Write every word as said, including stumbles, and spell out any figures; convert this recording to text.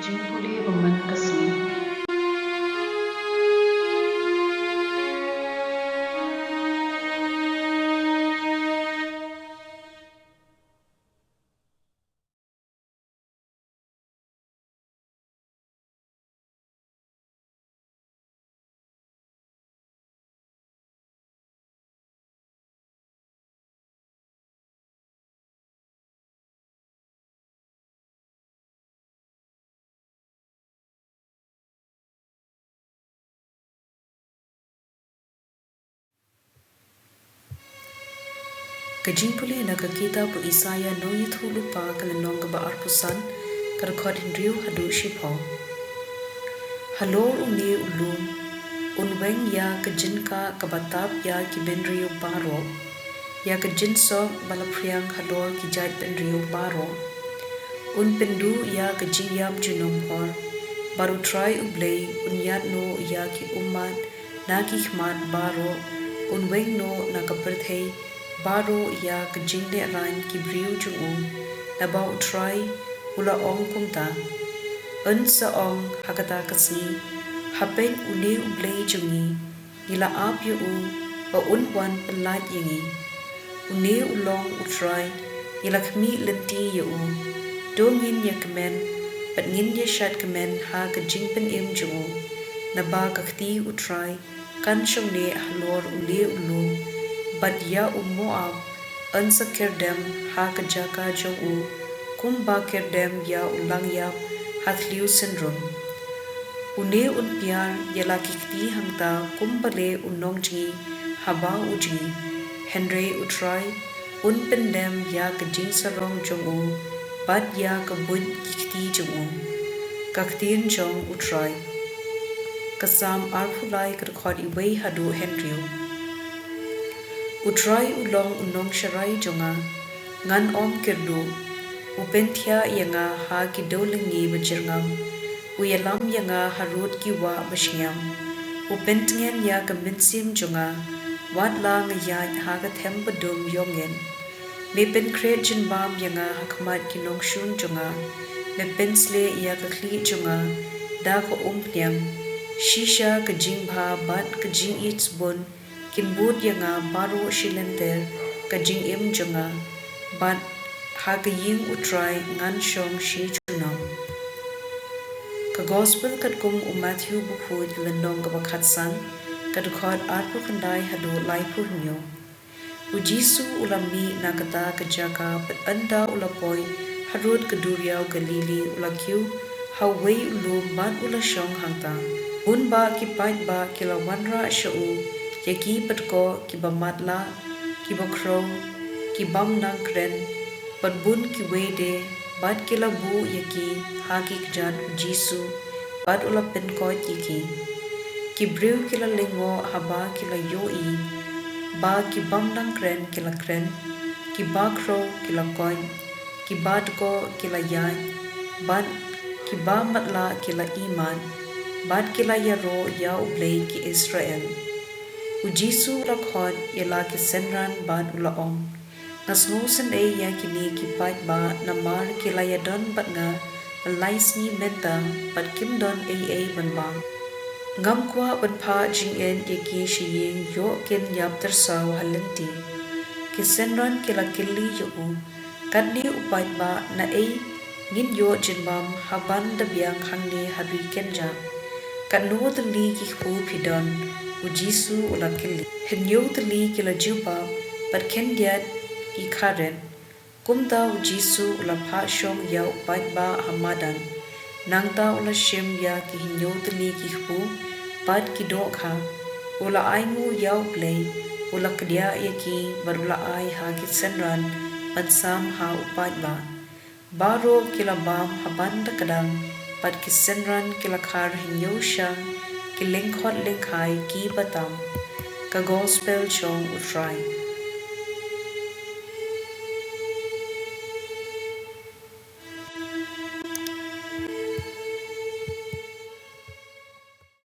Jingpule ba man ka sngi. Ka jingpule na ka kitab u Isaïah nongïathuhlypa ka lynnong kaba arphew san, ka dkhot hynriew haduh shiphew. Halor une u lum, un weng ïa ka jingkah kaba tap ïa ki bynriew baroh, ïa ka jingsuk ba la phriang halor ki jaitbynriew baroh. Un pynduh ïa ka jingïap junom hor, bad u Trai U Blei un ïaid noh ïa ki ummat na ki khmat baroh, un weng noh na ka pyrthei baroh ïa ka jinglehrain ki briew jong u, naba u Trai u la ong kumta. Un sa ong ha kata ka sngi, ha peit une U Blei jong ngi, ngi la ap ïa u ba un wan pyllait ïa ngi. Une u long u Trai, ngi la khmih lynti ïa u. To ngin ïa kmen bad ngin ïa shad kmen ha ka jingpynim jong u. Naba ka kti u Trai kan shong neh halor une u lum, bad ïa u Moab un sa kyrdem ha ka jaka jong u, kumba kyrdem ïa u langïap ha thliew synrum. Une un piar ïa la ki kti hangta kumba leh u nongjngi haba u jngi. Hynrei u Trai un pyndem ïa ka jingsarong jong u bad ïa ka buit ki kti jong u. Ka ktien jong u Trai. Ka Salm arphew lai, ka dkhot iwei haduh hynriew. U Trai u long u nongsharai jong nga, ngan ym kyrduh. U pynthiah ïa nga ha ki dewlyngngi ba jyrngam. U ïalam ïa nga harud ki wah ba shngiam. U pyntngen ïa ka mynsiem jong nga, wat la nga ïaid ha ka them ba dum ïongit. Me pynkhreh jingbam ïa nga ha khmat ki nongshun jong nga. Me pynshlei ïa ka khlieh jong nga da ka umphniang. Shisha ka jingbha bad ka jingïeit sbun kin bud ïa nga baroh shi lynter ka jingim jong nga, bad ha ka ïing u Trai ngan shong shi junom. Ka Gospel katkum u Matthew bakhuid, lynnong kaba khatsan, ka dkhot arphew khyndai haduh laiphew hynñiew. U Jisu u la mih na kata ka jaka, bad ynda u la poi harud ka duriaw Galili, u la kiew ha uwei u lum bad u la shong hangta. Bun bah ki paidbah ki la wanrah sha u, ïa ki paidkoh kiba matlah, kiba khrew, ki bym nang kren, bad bun kiwei de, bad ki la buh ïa ki ha ki kjat u Jisu, bad u la pynkoit ïa ki. Ki briew ki la lyngngoh haba ki la ïohi ba ki bym nang kren ki la kren, ki bakhrew ki la koit, ki badkoh ki la ïaid, bad ki bamatlah ki la imat, bad ki la ïaroh ïa U Blei ki Israel. U Jisu u la khot ïa la ki synran bad u la ong, Nga sngew sngewsynei ïa kine ki paidbah, namar ki la ïadon bad nga la lai sngi mynta, bad kim don ei ei ban bam. Ngam kwah ban phah jingngeit ïa ki sha ïing, ïoh kin ïap tyrsaw ha lynti. Ki synran ki la kylli ïa u, Katne u paidbah, naei ngin ïoh jingbam ha ban da biang hangne ha ri kynjah? Katno tylli ki kpu phi don? U Jisu u la kylli. Hynñiew tylli, ki la jubab, bad khyndiat ki kha rit. Kumta u Jisu u la phah shong ïa u paidbah ha madan. Nangta u la shim ïa ki hynñiew tylli ki kpu bad ki dohkha. U la ainguh ïa U Blei, u la kdiah ïa ki bad u la ai ha ki synran ban sam ha u paidbah. Baroh ki la bam ha ban da kdang, bad ki synran ki la khar hynñiew shang, ki lyngkhot lyngkhai kiba tam. Ka Gospel jong u Trai.